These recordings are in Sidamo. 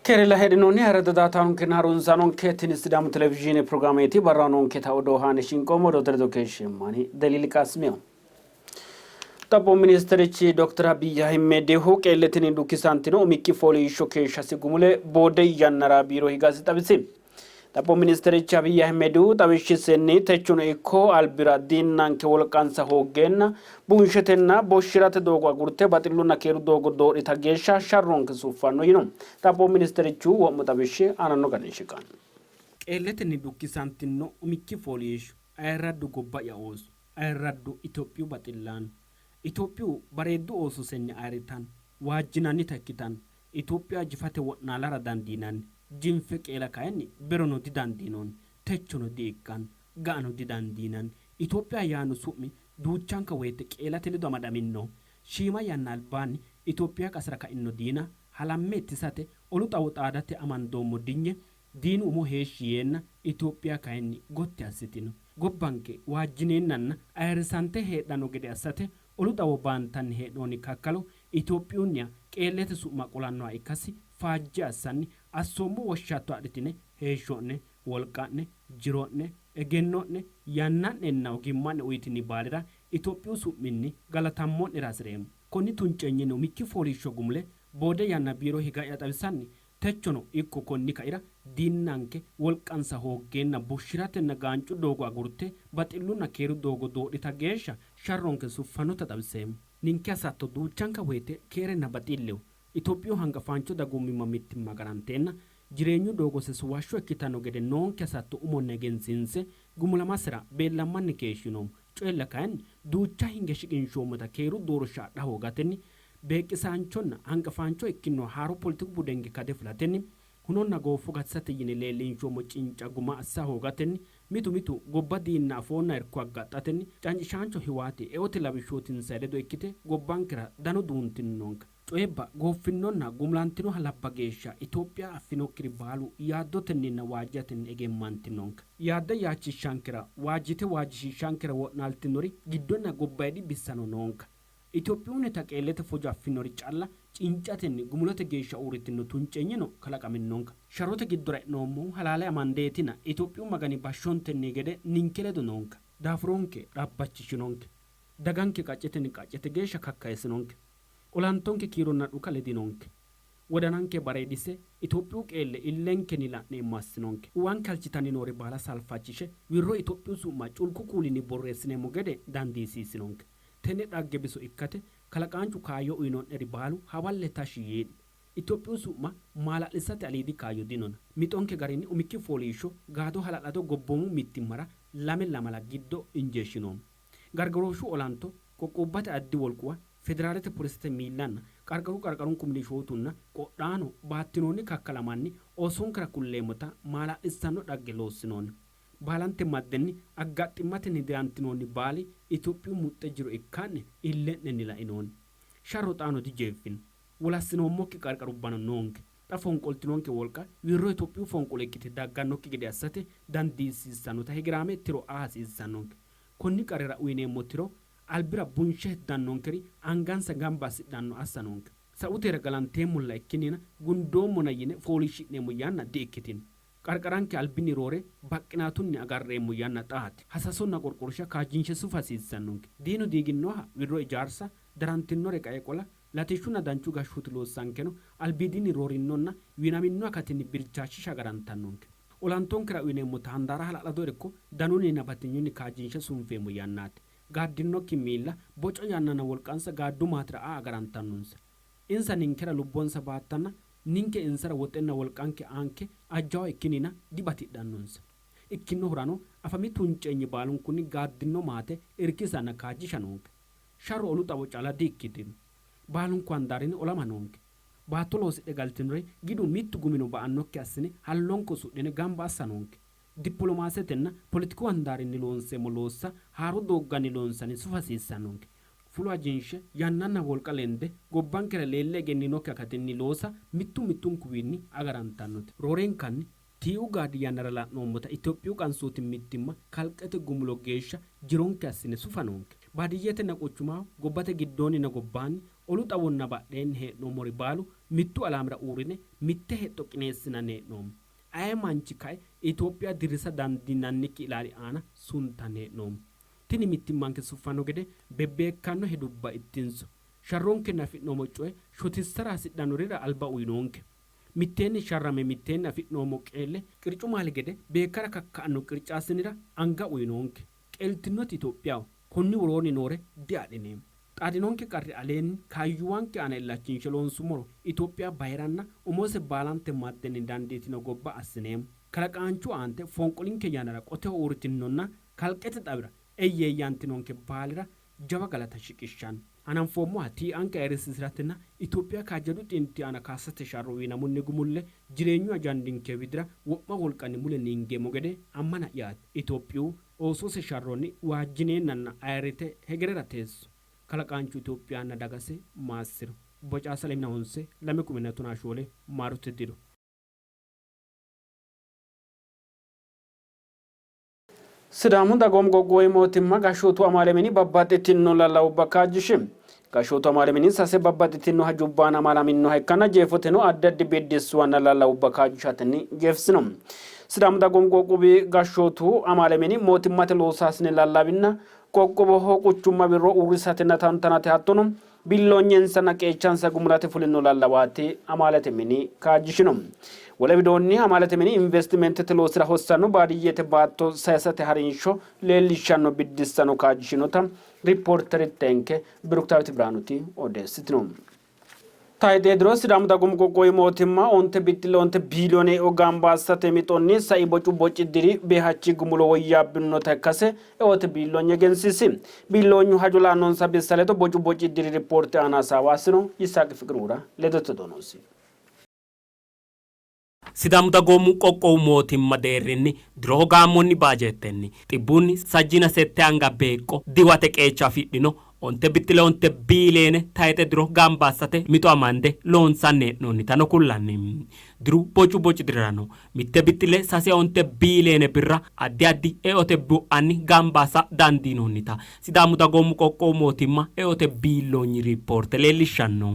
Keerella heedhinoonni ayirrado daatanonkenna harunsanonke tini Sidaamu televizhiine pirogiraameeti barra noonketa odoo haane shinqoommo odoote ledo keeshsheemmani Deliili Qaasimiyo. Xaphoomu ministerichi Dr. Abiy Ahimedihu qeelletenni dukkisantino umikki fooliishsho keeshshasi gumule boode yannara biiro higasi xawisi. Xaphoomu ministerichi Abiy Ahimedihu xawishshisinni techono ikko albira diinnanke wolqansa hooggeenna bunshetenna boshshirate doogo agurte baxillunna keeru doogo doodhita geeshsha sharronke suffanno yino. Xaphoomu ministerichu wo'mu xawishshi aananno garinni shiqanno. Qeelletenni dukkisantino umikki fooliishsho ayirraddu gobba'ya ooso, ayirraddu Itophiyu baxillaano, Itophiyu bareeddu oososenni ayirritanno, waajjinannita ikkitanno. Itophiya jifate wo'naalara dandiinanni, jinfe qeela kayinni berono didandiinoonni, techono di-ikkanno, ga'ano didandiinanni. Itophiya yaanno su'mi duuchanka woyte qeelate ledo amadaminoho. Shiima yanna albaanni Itophiya qasara kaino diina halamme ittisate olu xawo xaadate amandoommo dinye diinu umo heeshshi yeenna Itophiya kayinni gotti assitino. Gobbanke waajjineennanna ayirrisante heedhanno gede assate olu xawo baantanni hee'noonni kakkalo Itophiyunniha qeellete su'ma qolannoha ikkasi faajje assanni assoommo woshshatto adhitine heeshsho'ne, wolqa'ne, jiro'ne, egenno'ne, yanna'nenna ogimma'ne uytini baalira Itophiyu su'minni galatammo'nera hasi'reemmo. Konni tunceenyinni umikki fooliishsho gumule boode yanna biiro higa'ya xawisanni Techono ikko konni ka'ira diinnanke wolqansa hooggeenna bushshiratenna gaancu doogo agurte baxillunna keeru doogo doodhita geeshsha sharronke suffannota xawiseemmo. Ninke hasatto duuchanka woyte keerenna baxilleho. Itophiyu hanqafaancho dagoomimma mittimma agaranteenna jireenyu doogose suwashsho ikkitanno gede noonke hasatto umonni egensiinse gumulamasera beellammanni keeshshinoommo. Coyella kayinni duucha hinge shiqinshoommota keeru doorsha adha hoogatenni Beeqqisaanchonna hanqafaancho ikkinnoha haaro poletiku budenke kade fulatenni, hunonna goofo gatisate yine leellinshoommo cinca guma assa hoogatenni, mitu mitu gobba diinna afoonna irko aggaxxatenni cancishaancho Hiwaati eote lawishshootinsa ledo ikkite gobbankera dano duuntinnonka. Coyibba gooffinnonna gumulantinoha labba geeshsha Itophiya affinokkiri baalu yaaddotenninna waajjatenni egemmantinonka. Yaadde yaachishshankera, waajjite waajjishiishshankera wo'naaltinnori giddonna gobbayidi bissano noonka. Itophiyunnita qeellete fojo affinori calla cincatenni gumulote geeshsha uurritino tunceenyino kalaqaminnonka. Sharrote giddora e'noommohu halaale amandeetina Itophiyu Magani bashshontenni gede ninke ledo noonka. Daafuronke dhaabbachishinonke. Daganke qaccetenni qaccete geeshsha kakkayissinonke. Olantonke kiironna dhuka ledinonke. Wodananke bareedise Itophiyu qeelle illenkenni la'neemmo assinonke. Uwanke halchitanni noore baala saalfachishe wirro Itophiyu su'ma culku kuulinni borreessineemmo gede dandiisiisinonke. Tenne dhagge biso ikkate kalaqaanchu kaayyo uyino'neri baalu hawalle tashshi yii'ne. Itophiyu su'ma maala'lisate aliidi kaayyo dinona. Mixonke garinni umikki fooliishsho gaado hala'lado gobboomu mittimmara lame lamala giddo injeeshshinoommo. Gargarooshshu olanto, qoqqowubbate addi wolquwa, federaalete polisete miillanna qarqaru qarqarunku milishootunna qodhaano baattinoonni kakkalamanni oosonkera kulleemmota maala'lissanno dhagge loossinoonni. Baalante maddenni aggaxximmatenni dirantinoonni baali Itophiyu muxxe jiro ikka'ne ille'nenni la'inoonni. Sharro xaano dijeeffino. Wolassinoommokki qarqarubbano noonke. Xa fonqoltinonke wolqa wirro Itophiyu fonqolo ikkite daggannokki gede assate dandiissiissannota hegeraame tiro aa hasiissannonke. Konni qarrira uyineemmo tiro albira bunshe heddannonkeri angansa gamba assidhanno assa noonke. Sa'uteera galanteemmolla ikkinnina gundoommona yine fooliishshi'neemmo yanna di''ikkitino. Qarqaranke albinni roore baqqinaatunni agarreemmo yanna xaati. Hasasonna qorqorsha kaajjinshe sufa hasiissannonke. Diinu diiginnoha wirro ijaarsa, darantinnore qae qola, latishshunna danchu gashshooti loossankeno albiidinni roorinnonna wiinaminno akatinni bilchaachisha agarantannonke. Olantonkera uyineemmota handaara hala'lado irko danunninna batinyunni kaajjinshe sunfeemmo yannaati. Gaaddinnokki miilla boco yannanna wolqansa gaaddu maatira aa agarantannonsa. Insa ninkera lubbonsa baattanna ninke insara woxenna wolqanke aanke ajjawa ikkinnina dibatidhannonsa. Ikkinnohurano afami tunceenyi baalunkunni gaaddinno maate irkisanna kaajjisha noonke. Sharro olu xawo calla di''ikkitino. Baalunku handaarinni olama noonke. Baatto loosidhe galtinore gidu mittu gumino ba''annokki assine hallonke usudhine gamba assa noonke. Dippolomaasetenna poletiku handaarinni loonseemmo loossa haaro doogganni loonsanni sufa hasiissannonke. Fulo ajinshe, yannanna wolqa lende gobbankera leelle egenninokki akatinni loosa mittu mittunkuwiinni agarantannote. Roorenkanni tiiu gaadi yannara la'noommota Itophiyu qansooti mittimma kalqete gumulo geeshsha jironke assine sufa noonke. Baadiyyetenna quchumaho, gobbate giddoonninna gobbaanni, olu xawonna badheenni hee'noommori baalu mittu alaamira uurrine mitte hexxo qineessinanni hee'noommo. Aye manchi kae Itophiya dirrisa dandiinannikki ilaali aana suntanni hee'noommo. Tini mittimmanke suffanno gede bebbeekkanno hedubba ittinso. Sharronkenni afi'noommo coye shotissara hasidhannorira alba uyinoonke. Mitteenni sharramme mitteenni afi'noommo qeelle qircu maali gede beekkara kakka'anno qircaasinira anga uyinoonke. Qeeltinoti Itophiyaho. Konni woroonni noore diadhineemmo. Xaadinonke qarri aleenni kaayyuwanke aana illachinshe loonsummoro Itophiya bayiranna umose baalante maddenni dandiitino gobba assineemmo. Kalaqaanchu aante fonqolinke yannara qoteho uurritinnonna kalqete xawira eyyeeyyantinonke baalira jawa galata shiqishshanno. Hananfoommoha tiianke ayirrisiisi'ratenna Itophiya kaajjadu xinti aana kaasate sharro wiinamunni gumulle jireenyu ajandinke widira wo'ma wolqanni mulenni hingeemmo gede ammana'yaati. Itophiyu oosose sharronni waajjineennanna ayirrite hegerera teesso. Kalaqaanchu Itophiyanna dagase maassi'ro. Bocaasa lemina honse lame kumenna tonaa shoole maarote diro. Sidaamu dagoomu qoqqowi mootimma gashshootu amaale mini babbaxxitino lallawubba kaajjishi. Gashshootu amaale mini sase babbaxxitino hajubbaan amaalaminnoha ikkanna jeefoteno addi addi biddissuwanna lallawubba kaajjishatenni jeefisino. Sidaamu dagoomu qoqqowi gashshootu amaale mini mootimmate loosaasine lallawinna qoqqowoho quchumma wirro uurrisatenna tantanate hattono billoonyensanna qeechansa gumulate fulino lallawaati amaalete mini kaajjishino. Wole widoonni amaalete mini investimentete loosira hossanno baadiyyete baatto sayisate harinsho leellishshanno biddissano kaajjishinota riippoorterittenke Biruktaawit Biraanuti odeessitino. Tayxee diro Sidaamu Dagoomu Qoqqowi Mootimma onte bixxille onte biiliyoone eo gamba assate mixonni sai bocu boci diri beehachi gumulo woyyaabbinota ikkase eote biilloonyi egensiisi. Biilloonyu hajo la'annonsa bissa ledo bocu boci diri rippoorte aana hasaawa assino. Yisaaqi Fiqiruura ledote donosi. Sidaamu Dagoomu Qoqqowu Mootimma deerrinni diroho gaammoonni baajeettenni xibbunni sajjiina sette anga beeqqo diwate qeecha afidhino onte bixxile onte biiliyeene tayxe diro gamba assate mixo amande loonsanni hee'noonnitano kullanni. Diru bocu boci dirirano mitte bixxile sase onte biiliyeene birra addi addi eote bu'anni gamba assa dandiinoonnita Sidaamu Dagoomu Qoqqowu Mootimma eote biilloonyi riippoorte leellishshanno.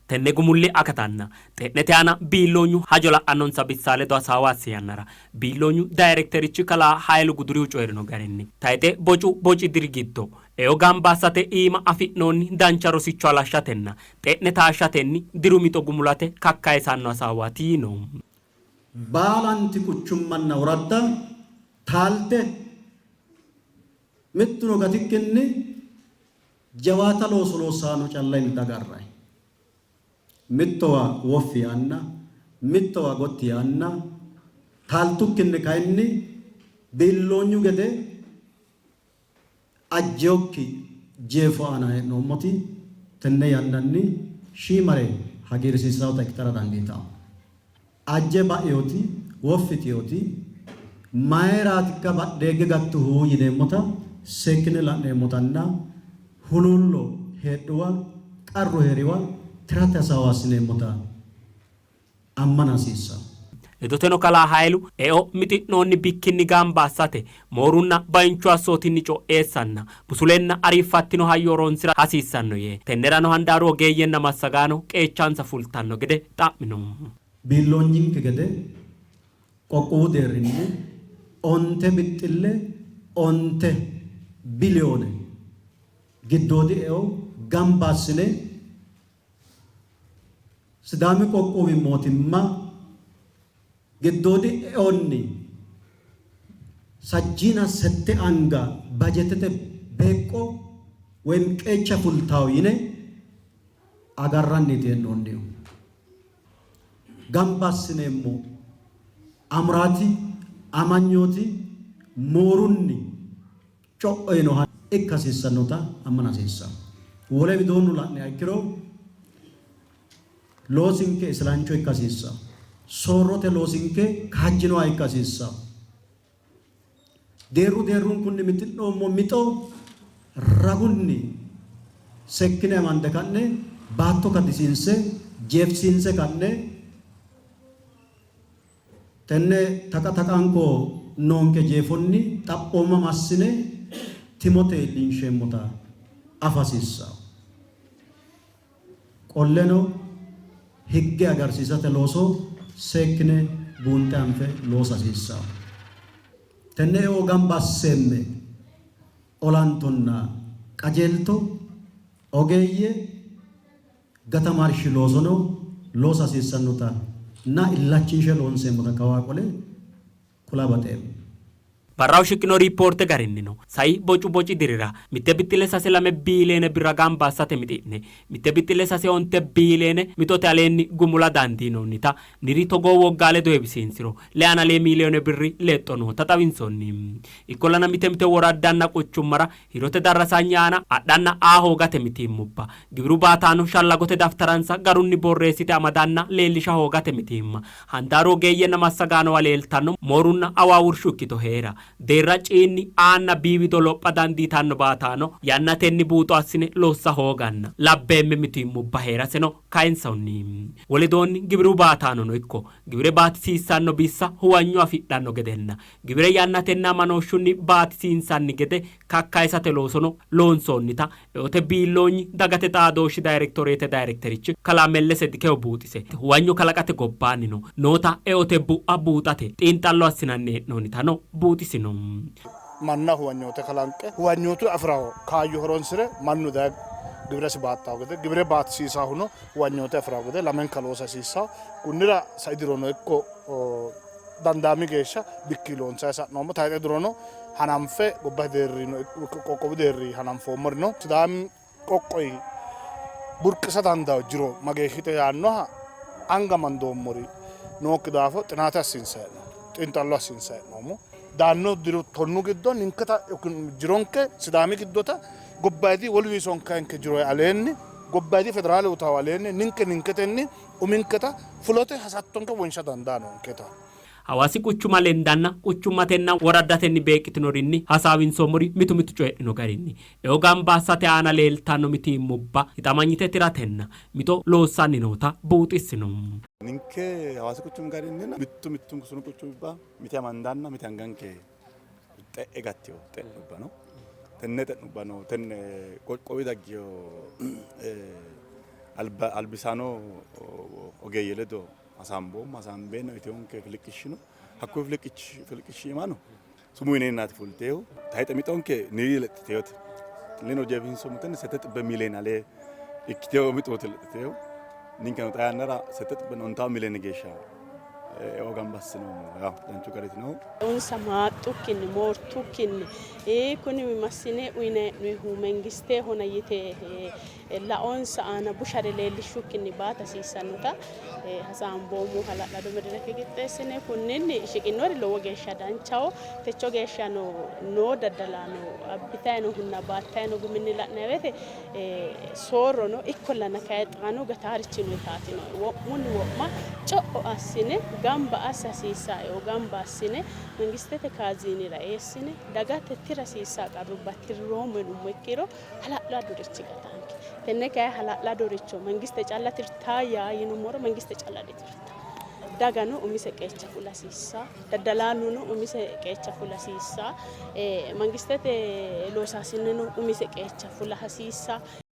Tenne gumulli akatanna xe'nete aana biilloonyu hajo la'annonsa bissa ledo hasaawa assi yannara biilloonyu dayirekterichi kalaa Hayilu Gudurihu coyi'rino garinni, tayxe bocu boci diri giddo eo gamba assate iima afi'noonni dancha rosicho halashshatenna xe'ne taashshatenni diru mixo gumulate kakkayisanno hasaawaati yiino. Baalanti quchummanna woradda taalte mittuno gatikkinni Jawaata looso loossaano calla yine dagarranni. Mittowa woffi yaanna, mittowa gotti yaanna, taaltukkinni kayinni biilloonyu gede ajjinokki jeefo aana hee'noommoti tenne yannanni shiimare hagiirsiissannota ikkitara dandiitanno. Ajje ba'inoti, woffi yitinoti, mayiraatikka badheegge gattuhu yineemmota seekkine la'neemmotanna huluullo heedhuwa, qarru hee'riwa tirate hasaawa assineemmota ammana hasiissanno. Ledoteno kalaa Hayilu, eo mixi'noonni bikkinni gamba assate moorunna bainchu assootinni co'eessanna busulenna ariiffattino hayyo horoonsi'ra hasiissanno yee, tennerano handaaru ogeeyyenna massagaano qeechansa fultanno gede xa'mino. Biilloonyinke gede qoqqowu deerrinni onte bixxille onte biliyoone giddoodi eo gamba assine Sidaami qoqqowi mootimma giddoodi eonni sajjiina sette anga bajetete beeqqo woyim qeecha fultawo yine agarranniiti hee'noonnihu. Gamba assineemmo amuraati, amanyooti moorunni co'o yinoha ikka hasiissannota ammana hasiissanno. Wole widoonno la'niha ikkiro loosinke isilancho ikka hasiissanno. Soorrote loosinke kaajjinoha ikka hasiissanno. Deerru deerrunkunni mixi'noommo mixo ragunni sekkine amande ka'ne baatto kadisiinse jeefisiinse ka'ne Tenne taqa taqanko noonke jeefonni xaphooma massine timote iillinsheemmota afa hasiissanno. Qolleno higge agarsiisate looso seekkine buunxe anfe loosa hasiissanno. Tenne eo gamba asseemme olantonna qajeelto ogeeyye gatamarshi loosono loosa hasiissannota na illachinshe loonseemmota kawaa qole kula baxeemmo. Barraho shiqqino riippoorte garinnino sai bocu boci dirira mitte bixxille sase lame biiliyoone birra gamba assate mixi'ne mitte bixxille sase onte biiliyoone mixote aleenni gumula dandiinoonnita niri togoo woggaa ledo heewisiinsiro leana lee miiliyoone birri lexxo noota xawinsoonni. Ikkollana mite mite woraddanna quchummara hirote darrasanyi aana adhanna aa hoogate mitiimmubba, giwiru baataano shallagote daftaransa garunni borreessite amadanna leellisha hoogate mitiimma, handaaru ogeeyyenna massagaanowa leeltanno moorunna awaawurshu ikkito hee'ra, deerra C-nni A-nna B wido lopha dandiitanno baataano yannatenni buuxo assine loossa hooganna labbeemme mitiimmubba hee'raseno kayinsoonni. Woledoonni giwiru baataanono ikko giwire baatisiissanno bissa huwanyo afidhanno gedenna giwire yannatenna amanooshshunni baatisiinsanni gede kakkayisate loosono loonsoonnita Eote Biilloonyi Dagate Xaadooshshi Dayrektoreete Dayrekterichi Kalaa Mellese Dikeho buuxise, huwanyo kalaqate gobbaannino noota eote bu'a buuxate xiinxallo assinanni hee'noonnitano buuxisino. Manna huwanyoote kalanqe huwanyootu afi'rawo kaayyo horonsi're mannu daye giwiresi baattawo gede, giwire baatisiisahuno huwanyoote afi'rawo gede lamenka loosa hasiissawo. Kunnira sai dirono ikko dandaami geeshsha bikki loonsanni sa'noommo. Tayxe dirono hananfe gobbate deerrino qoqqowu deerri hananfoommori no. Sidaami qoqqowi burqisa dandawo jiro mageeshshite yaannoha anga mandoommori nookki daafo xinaate assiinsanni hee'noommo, xiinxallo assiinsanni hee'noommo. Daanno diru tonnu giddo ninketa jironke Sidaami giddota gobbayidi woluwi sonkanke jiro aleenni gobbayidi federaale utawo aleenni ninke ninketenni uminketa fulote hasattonke wonsha dandaa noonketa. Hawaasi quchuma lendanna quchummatenna woraddatenni beeqqitinorinni hasaawinsoommori mitu mitu coyidhino garinni eo gamba assate aana leeltanno mitiimmubba hixamanyite tiratenna mixo loossanni noota buuxissino. Ninke Hawaasi quchumi garinni mittu mittunku sunu quchumubba mite amandanna mite anganke xe'e gattino xe'nubba no. Tenne xe'nubba no tenne qoqqowi daggino albisaano ogeeyye ledo hasaamboommo. Hasaambeenna uyitewonke filiqqishshi no. Hakkuyi filiqqishshi iimano sumuu yineennaati fulteehu. Tayixe mixonke niri lexxiteyote. Lino jeefinsoommo tenne sette xibbe miiliyoone alee ikkiteyo mixooti lexxiteyo. Ninkeno xaa yannara sette xibbe ontawo miiliyoone geeshsha eo gamba assinoommo. Yaw danchu gariiti noohu. Insa maaxxukkinni, moortukkinni, kuni massine uyinanni hee'noonnihu mangistehona yite laonsa aana bushare leellishshukkinni baata hasiissannota hasaamboommo. Hala'lado medireke qixxeessine kunninni shiqinori lowo geeshsha danchaho. Techo geeshshano noo daddalaano abbitanni noohunna baattanni noo guminni la'nanni woyte soorro no, ikkollana kayi xaano gataarichi no yitaati nooe. Wo'munni wo'ma co'o assine gamba assa hasiissanno eo gamba assine mangistete kaaziinira eessine dagate tira hasiissanno qarrubba tirroommo yinummo ikkiro hala'ladurichi gataanke. Tenne kayi hala'ladoricho mangiste calla tirtaa yaa yinummoro mangiste calla ditirta. Dagano umise qeecha fula hasiissanno. Daddalaanono umise qeecha fula hasiissanno. Mangistete loosaasineno umise qeecha fula hasiissanno.